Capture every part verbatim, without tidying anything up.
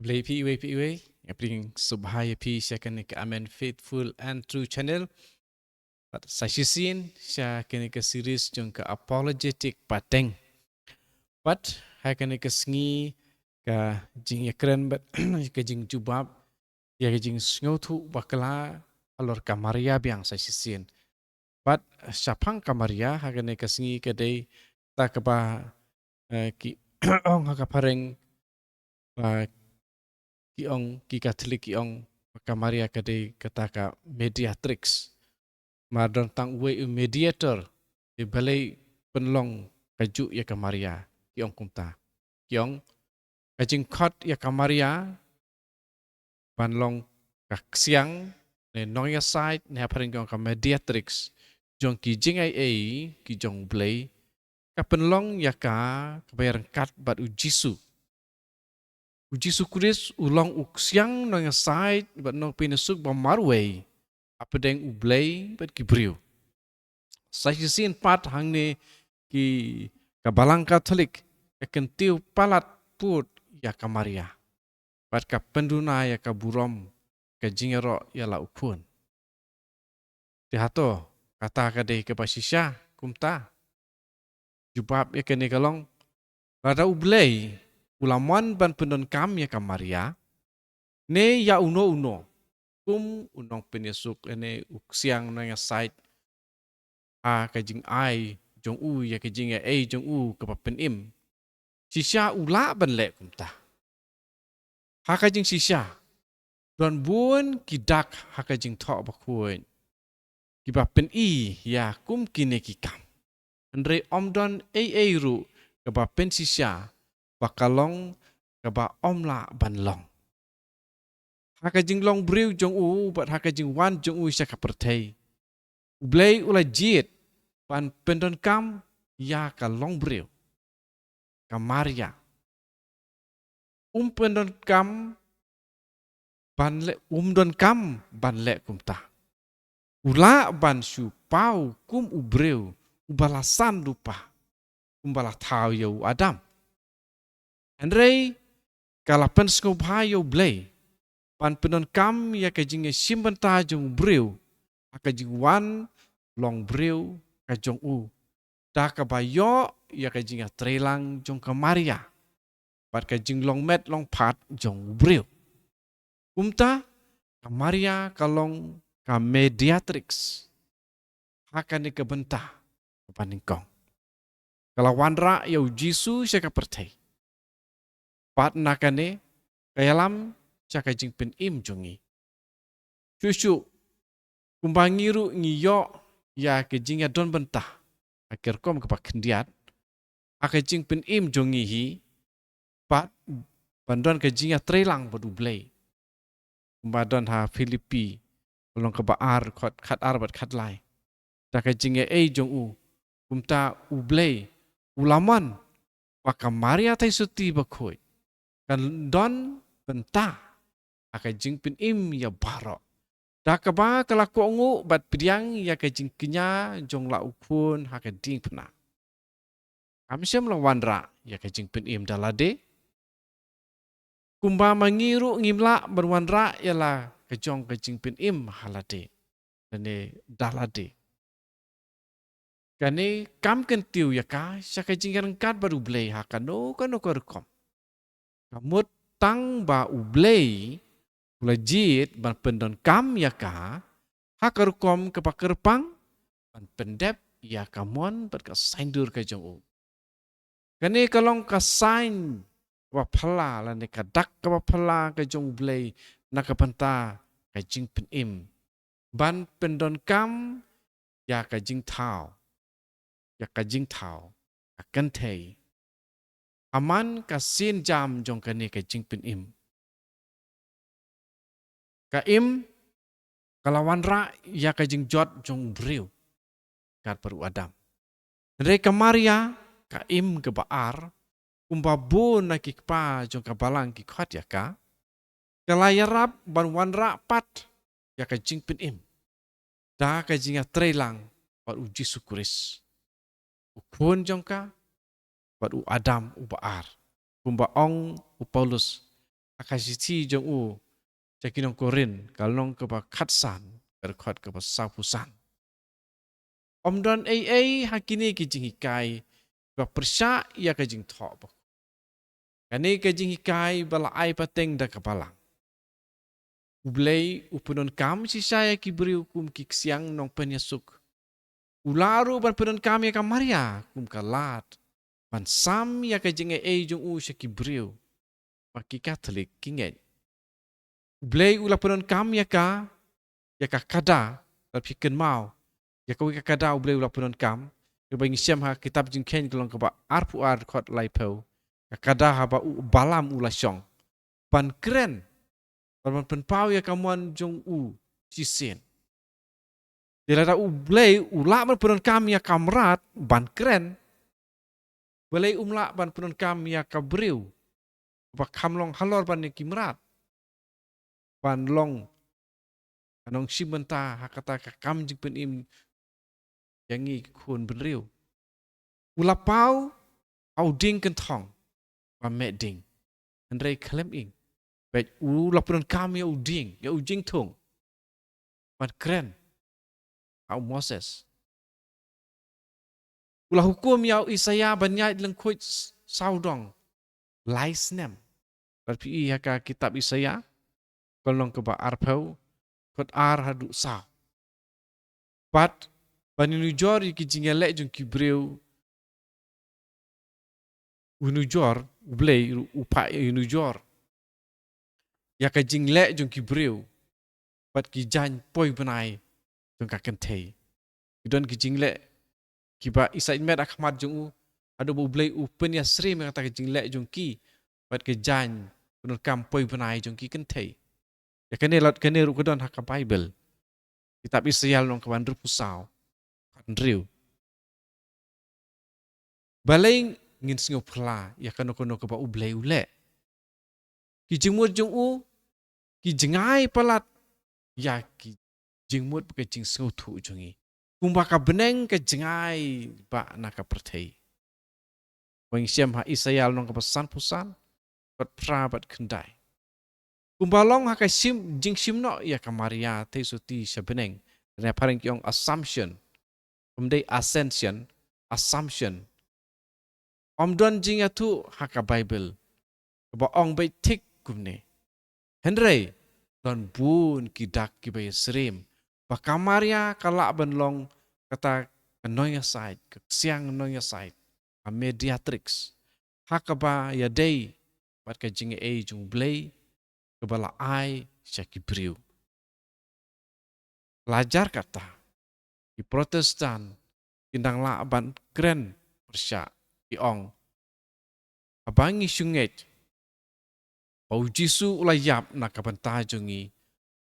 Khublei phi iwei pa iwei. Nga pdiang sngewbha ïa phi sha kane ka Amen Faithful and True Channel. Bad sa shisien sha kane ka series jong ka Apologetic Pateng. Bad ha kane ka sngi ka jingïakren bad ka jingjubab ïa ka jingsngewthuh bakla halor ka Maria biang sa shisien. Bad shaphang ka Maria ha kane ka sngi ka dei kata kaba, eh, ki ong ha ka phareng, ba ki ong, ki Katholik ki ong ba ka Maria ka dei kata ka mediatrix. Mar don tang uwei u mediator, te balei pynlong kajuh ïa ka Maria, ki ong kumta. Ki ong ka jingkhot ïa ka Maria ban long ka ksiang ne nongïasaid, ne ha phareng ki ong ka mediatrix, jong ki jingai ei ki jong U Blei, ka pynlong ïa ka kaba ïaryngkat bad U Jisu. U Jisu Khrist u long u ksiang nongïasaid bad nongpynïasuk ba marwei hapdeng U Blei bad ki briew. Sa shisien pat hangne ki, ka Balang Katholik ka kyntiew palat pud ïa ka Maria bad ka pynduna ïa ka burom ka jingïaroh ïa la u khun. Te hato kata ka dei kaba shisha kumta? Jubab ïa kane ka long, lada U Blei u la mon ban pyndonkam ïa ka Maria, ne ïa uno uno kum u nongpynïasuk ne u ksiang nongïasaid ha ka jingai jong u ïa ka jingai ei jong u kaba pynim, shisha u lah ban leh kumta. Ha ka jingshisha don bun ki dak ha ka Jingthoh Bakhuid kiba pyni ïa kum kine ki kam. Hynrei ym don ei ei ruh kaba pynshisha ba ka long kaba ym lah ban long. Ha ka jinglong briew jong u bad ha ka jingwan jong u sha ka pyrthei, U Blei u la jied ban pyndonkam ïa ka long briew, ka Maria. Um pyndonkam ban leh, um donkam ban leh kumta. U lah ban shu paw kum u briew uba la san lypa, kumba la thaw ïa u Adam. Hynrei ka la pynsngewbha ïa U Blei ban pyndonkam ïa ka jingïashim bynta jong u briew ha ka jingwan long briew ka jong u, da kaba ïoh ïa ka jingïatreilang jong ka Maria bad ka jinglong met long phad jong u briew. Kumta ka Maria ka long ka mediatrix ha kane ka bynta kaba nyngkong. Ka la wanrah ïa U Jisu sha ka pyrthei. Pat na kane ka ïalam sha ka jingpynim jong ngi. Shuh shuh kumba ngi ruh ngi ïoh ïa ka jingïadon bynta ha ka rukom kaba khyndiat ha ka jingpynim jong ngi hi, pat ban don ka jingïatreilang bad U Blei. Kumba don ha Philippi, ka lynnong kaba ar, khat, khat ar bad khat lai. Da ka jingaiei jong u, kumta U Blei u la mon ba ka Maria Theisotti Bakhuid kan don bynta ha ka jingpynim ïa baroh, da kaba ka la kohnguh bad pdiang ïa ka jingkñia jong la u khun ha ka diengphna. Kam shym la wanrah ïa ka jingpynim da lade, kumba ma ngi ruh ngim lah ban wanrah ïa la ka jong ka jingpynim ha lade lane da lade. Kane kam kyntiew ïa ka sha ka jingïaryngkat bad U Blei ha kano kano ka rukom. Ka mut tang ba U Blei u la jied ban pyndonkam ïa ka ha ka rukom kaba kyrpang ban pyndep ïa ka mon bad ka saiñdur ka jong u. Kane ka long ka saiñ kaba phylla lane ka dak kaba phylla ka jong U Blei na ka bynta ka jingpynim ban pyndonkam ïa ka jingthaw, ïa ka jingthaw, ka kynthei ha man ka sienjam jong kane ka jingpynim. Ka Im ka la wanrah ïa ka jingjot jong u briew katba u Adam. Hynrei ka Maria, ka Im kaba ar, kumba bun na ki kpa jong ka balang ki khot ïa ka, ka la ïarap ban wanrah pat ïa ka jingpynim da ka jingïatreilang bad U Jisu Khrist, u khun jong ka, bad u Adam uba ar. Kumba ong u Paulus, ha ka shithi jong u sha ki nong Korinth, ka lynnong kaba khatsan, ka dkhot kaba sawphew san. Ym don ei ei ha kine ki jinghikai ba pyrshah ïa ka jingthoh bakhuid. Kane ka jinghikai ba la ai pateng da ka Balang. U Blei u pyndonkam shisha ïa ki briew kum ki ksiang nongpynïasuk. U lah ruh ban pyndonkam ïa ka Maria kum ka lad ban sam ïa ka jingaiei jong u sha ki briew, ba ki Katholik ki ngeit. U Blei u la pyndonkam ïa ka, ïa ka kada, lada phi kynmaw, ïa kawei ka kada U Blei u la pyndonkam, ïa ba ngi shem ha kitab Jingkheiñ ka lynnong kaba arphew ar, dkhot laiphew. Ka kada haba u Balaam u la shong ban kren, ban, ban pynpaw ïa ka mon jong u shisien. Te lada U Blei u lah ban pyndonkam ïa ka mrad ban kren, balei um lah ban pyndonkam ïa ka briew ba kham long halor ban ïa ki mrad, ban long ka nongshim bynta ha kata ka kam jingpynim ïa ngi ki khun bynriew? U la paw ha u dieng kynthong ba meh ding, hynrei khlem ing, bad u la pyndonkam ïa u dieng, ïa u jingthung, ban kren ha u Moses. U la hukum ïa u Isaïah ban ïaid lyngkhuid s-, sawdong lai snem. Lada phi i ha ka kitab Isaïah, ka lynnong kaba arphew, dkhot ar haduh saw. Bad ban ïanujor ïa ki jingïaleh jong ki briew, u nujor, U Blei u phah ïanujor ïa ka jingleh jong ki briew bad ki jaiñ poi bnai jong ka kynthei. Ki don ki jingleh kiba isaitmet ha khmat jong u, haduh ba U Blei u pynïasyriem ïa kata ka jingleh jong ki bad ki jaiñ pyndonkam poi bnai jong ki kynthei. Ïa kane, lad kane ruh ka don ha ka Baibl. Kitab Isaïah lynnong kaba hynriewphew saw, dkhot hynriew. Balei ngin sngew phylla ïa kano kano kaba U Blei u leh? Ki jingmut jong u ki jngai palat ïa ki jingmut bad ka jingsngewthuh jong ngi, kumba ka bneng ka jngai bha na ka pyrthei. Ba ngi shem ha Isaïah lynnong kaba sanphew san, dkhot phra bad khyndai. Kumba long ha ka shim, jingshim noh ïa ka Maria theisotti sha bneng, kane ha phareng ki ong Assumption, ym dei Ascension, Assumption. Ym don jingïathuh ha ka Baibl kaba ong beit thik kumne. Hynrei don bun ki dak kiba ïasyriem ba ka Maria ka lah ban long kata ka nongïasaid, ka ksiang nongïasaid, ka mediatrix, ha kaba ïadei bad ka jingaiei jong U Blei kaba la ai sha ki briew. La jar kata, ki Protestant ki dang lah ban kren pyrshah, ki ong, haba ngi shu ngeit ba U Jisu u la ïap na ka bynta jong ngi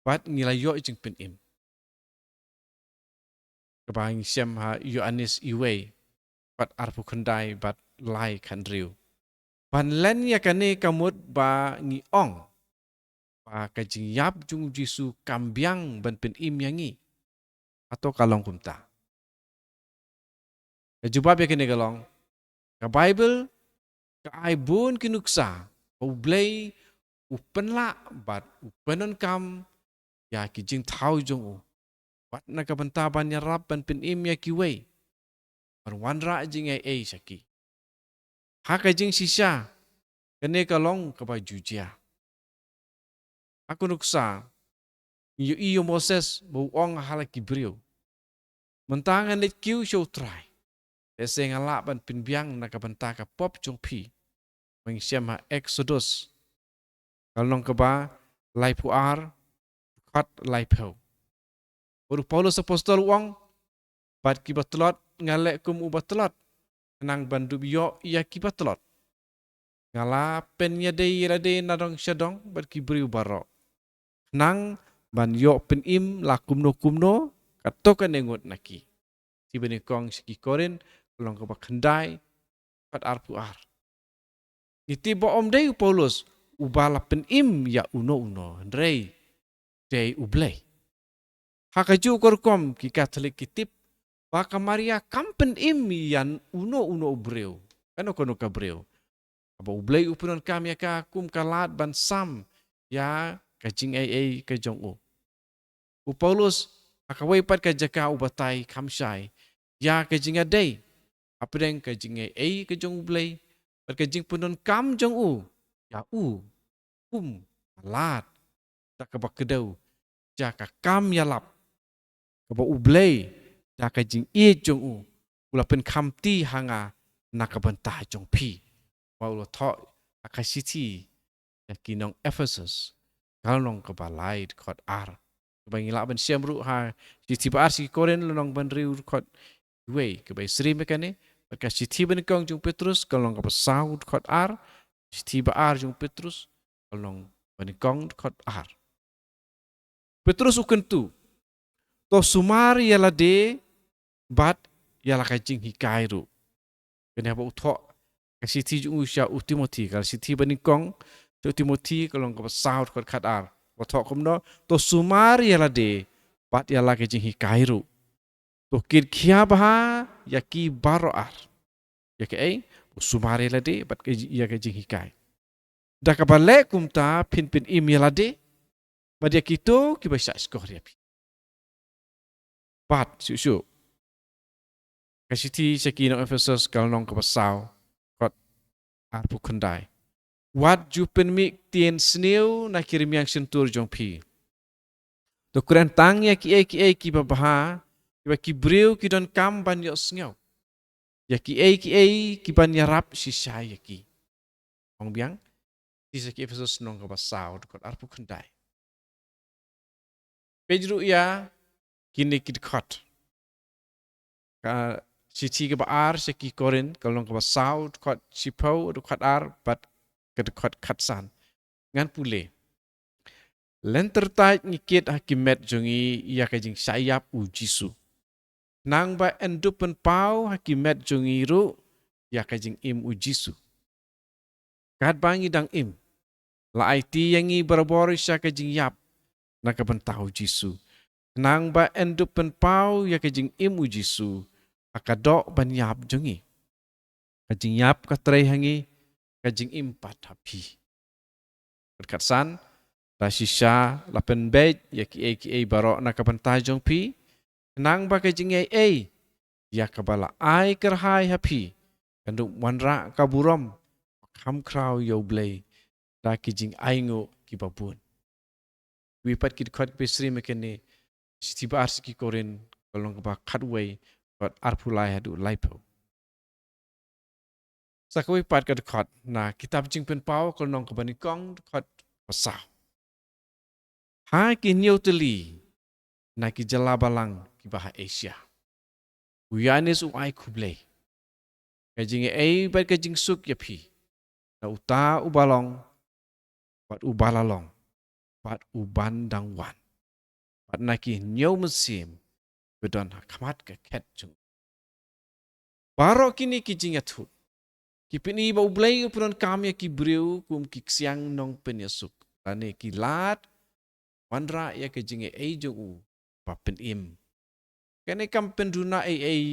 bad ngi la ïoh jingpynim, kaba ngi shem ha Ïoannis iwei, dkhot arphew khyndai bad lai khathynriew. Ban len ïa kane ka mut ba ngi ong ba ka jingïap jong U Jisu kam biang ban pynim ïa ngi. Hato ka long kumta? Ka jubab ïa kane ka long, ka Baibl ka ai bun ki nuksa ba U Blei u pynlah bad u pyndonkam ïa ki jingthaw jong u, wat na ka bynta ban ïarap ban pynim ïa kiwei, ban wanrah jingaiei sha ki. Ha ka jingshisha, kane ka long kaba ju jia. Ha ka nuksa, ngi ïohi ïa u Moses ba u ong ha la ki briew, mynta ngan leit kiew sha U Trai, te se nga lah ban pynbiang na ka bynta ka pop jong phi. Ba ngi shem ha Exodus, ka lynnong kaba laiphew ar, dkhot laiphew. Bad u Paulus Apostol u ong, bad kiba tlot nga leh kum uba tlot, khnang ban dup ïoh ïa kiba tlot. Nga la pynïadei ïa lade na dong sha dong bad ki briew baroh, khnang ban ïoh pynim la kumno kumno kato kane ngut na ki. Shithi ba nyngkong sha ki Korinth, ka lynnong kaba khyndai, dkhot arphew ar. Ngi tip ba ym dei u Paulus uba la pynim ïa uno uno, hynrei dei U Blei. Ha kajuh ka rukom ki Katholik ki tip ba ka Maria kam pynim ïa uno uno u briew, kano kano ka briew. Haba U Blei u pyndonkam ïa ka kum ka lad ban sam ïa ka jingaiei ka jong u. U Paulus, ha kawei pat ka jaka u batai kham shai ïa ka jingïadei hapdeng ka jingaiei ka jong U Blei bad ka jingpyndonkam jong u ïa u kum ka lad, da kaba kdew sha ka kam ïalap kaba U Blei da ka jingïeit jong u u la pynkhamti ha nga na ka bynta jong phi. Ba u la thoh ha ka shithi ïa ki nong Ephesus, ka lynnong kaba lai dkhot ar. Kaba ngi lah ban shem ruh ha shithi ba ar sha ki Korinth lynnong ba hynriew dkhot wei, kaba isri me kane, bad ka shithi banyngkong jong Petrus, ka lynnong kaba saw dkhot ar, shithi ba ar jong Petrus, ka lynnong banyngkong dkhot ar. Petrus u kyntu, to sumar ïa lade bad ïa la ka jinghikai ruh. Kane haba u thoh ka shithi jong u sha u Timothi, ka shithi banyngkong sha u Timothi, ka lynnong kaba saw dkhot khat ar. Ba thoh kumno, to sumar ïa lade bad ïa la ka jinghikai ruh. To kit khia bha ïa ki baroh ar. Ïa kaei? To sumar ïa lade bad ka, ïa ka jinghikai. Da kaba leh kumta phin pynim ïa lade bad ïa kito kiba shahshkor ïa phi. Bad shuh shuh, ka shithi sha ki nong Ephesus, ka lynnong kaba saw, dkhot arphew khyndai. Wat ju pynmih ktien sniew na ki rmiang shyntur jong phi. To kren tang ïa kiei kiei kiba bha, kiba ki briew ki donkam ban ïohsngew, ïa kiei kiei ki ban ïarap shisha ïa ki. Ong biang, shithi sha ki Ephesus lynnong kaba saw, dkhot arphew khyndai. Peit ruh ïa kine ki dkhot. Ka shithi kaba ar sha ki Korinth, ka lynnong kaba saw, dkhot shiphew, dkhot ar bad ka dkhot khatsan. Ngan pule. Lynter tight ngi kit ha ki met jong ngi ïa ka jingshah ïap U Jisu, khnang ba yn dup pynpaw ha ki met jong ngi ruh ïa ka jingim U Jisu. Katba ngi dang im, la aiti ïa ngi barabor sha ka jingïap na ka bynta U Jisu, khnang ba yn dup pynpaw ïa ka jingim U Jisu ha ka doh ban ïap jong ngi. Ka jingïap ka trei ha ngi, ka jingim pat ha phi. Bad khatsan, da shisha la pynbeit ïa kiei kiei baroh na ka bynta jong phi, khnang ba ka jingaiei ïa kaba la ai kyrhai ha phi kan dup wanrah ka burom kham khraw ïa U Blei da ki jingainguh kiba bun. Wei pat ki dkhot kiba isri me kane, shithi ba ar sha ki Korinth, ka lynnong kaba khatwei, dkhot arphew lai haduh laiphew. Sa kawei pat ka dkhot na kitab Jingpynpaw, ka lynnong kaba nyngkong, dkhot ba saw. Ha ki hynñiew tylli na ki jylla balang kiba ha Asia, u Ïanis u ai khublei. Ka jingaiei bad ka jingsuk ïa phi na uta uba long, bad uba la long, bad uban dang wan, bad na ki hynñiew mynsiem ba don ha khmat ka khet jong u. Baroh kine ki jingïathuh ki pyni ba U Blei u pyndonkam ïa ki briew kum ki ksiang nongpynïasuk, lane ki lad wanrah ïa ka jingaiei jong u ba pynim. Kane kam pynduna ei ei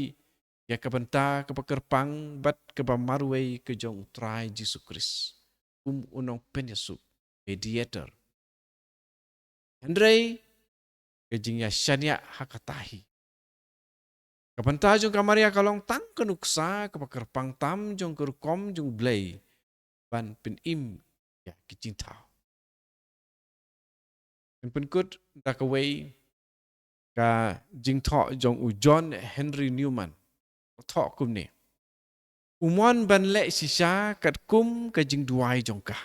ïa ka bynta kaba kyrpang bad kaba marwei ka jong U Trai Jisu Khrist kum u nongpynïasuk, mediator. Hynrei ka jingïashaniah ha kata hi. Ka bynta jong ka Maria ka long tang ka nuksa kaba kyrpang tam jong ka rukom jong U Blei ban pynim ïa ki jingthaw. Ngan pynkut da kawei ka jingthoh jong u John Henry Newman. U thoh kumne: U mon ban leh shisha katkum ka jingduwai jong ka,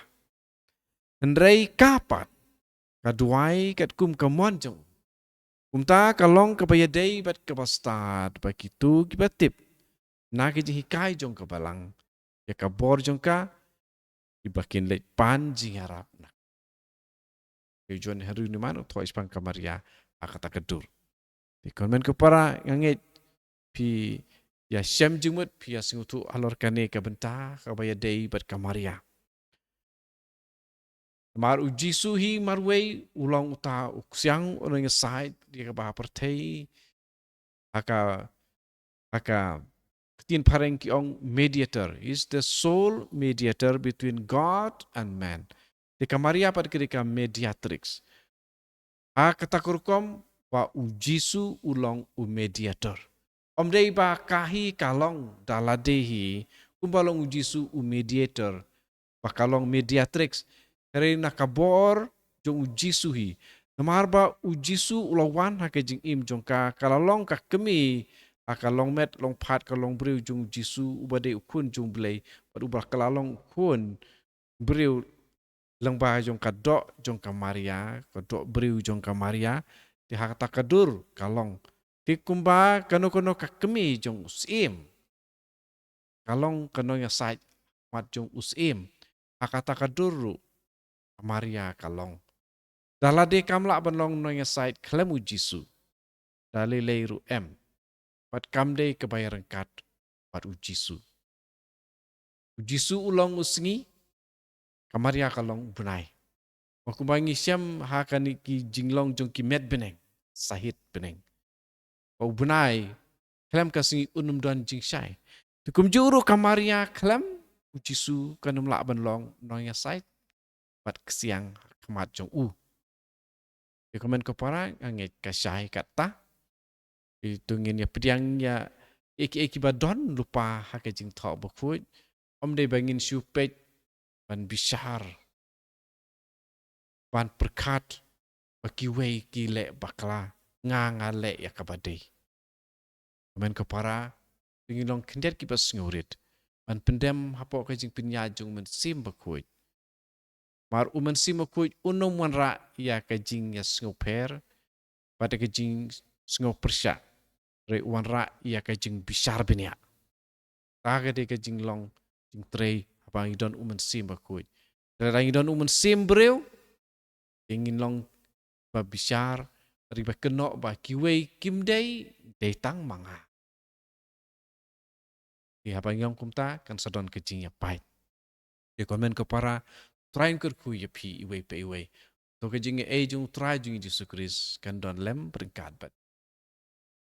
hynrei ka pat ka duwai katkum ka mon jong u. Kumta ka long kaba ïadei bad kaba stad ba kito kiba tip na ka jinghikai jong ka Balang ïa ka bor jong ka, kiba kin leit pan jingïarap na ka. Te u John Henry Newman u thoh shaphang ka Maria ha kata ka dur. Te khublei ko para, nga ngeit phi ïa shem jingmut, phi ïa sngewthuh halor kane ka bynta kaba ïadei bad ka Maria. Namar u Jisu hi marwei u long uta u ksiang u nongïasaid ïa kaba ha pyrthei ha ka, ha ka ktien phareng ki ong mediator. He's the sole mediator between God and man. Te ka Maria pat ka dei ka mediatrix. Ha kata ka rukom ba u Jisu u long u mediator. Ym dei ba ka hi ka long da lade hi, kumba long u Jisu u mediator, ba ka long mediatrix. Hynrei na ka bor jong u Jisu hi. Namar ba u Jisu u la wan ha ka jingim jong ka, ka la long ka kmie, ha ka long met, long phad, ka long briew jong u Jisu, uba dei u khun jong u Blei, bad uba ka la long u khun briew lyngba jong ka doh jong ka Maria, ka doh briew jong ka Maria, te ha kata ka dur ka long. Te kumba kano kano ka kmie jong u Syiem, ka long ka nongïasaid ha khmat jong u Syiem, ha kata ka dur ruh ka Maria ka long. Da lade kam lah ban long nongïasaid khlem u Jisu, da lei lei ruh em. Bad kam dei kaba ïaryngkat bad u Jisu. U Jisu u long u sngi, ka Maria ka long u bnai. Bad kumba ngi shem ha kane ki jinglong jong ki met bneng, sahit bneng, ba u bnai khlem ka sngi un ym don jingshai. Te kumjuh ruh ka Maria khlem u Jisu kan ym lah ban long nongïasaid bad ksiang ha khmat jong u. Ïa ka mei ka para, nga ngeit ka shai katta. Te to ngin ïa pdiang ïa kiei kiei kiba don lypa ha ka Jingthoh Bakhuid. Ym dei ba ngin shu peit ban bishar, ban pyrkhat ba kiwei ki leh bakla, nga nga leh ïa kaba dei. Ka mei ka para, to ngin long khyndiat kiba sngewrit ban pyndem hapoh ka jingpynïaid jong u Mynsiem Bakhuid. Namar u Mynsiem Bakhuid un ym wanrah ïa ka jingïasngewpher bad ka jingsngewpyrshah, hynrei u wanrah ïa ka jingbishar bniah. Kata ka dei ka jinglong jingtrei haba ngi don u Mynsiem Bakhuid. Te lada ngi don u mynsiem briew, te ngin long ba bishar, bad ba kynnoh ba kiwei kim dei, dei tang ma nga. Te haba ngi ong kumta, kan sa don ka jingïapait. Te ka mei ka para, U Trai un kyrkhu ïa phi iwei pa iwei. To ka jingïaei jong U Trai jong ngi Jisu Khrist kan don lem ryngkat bad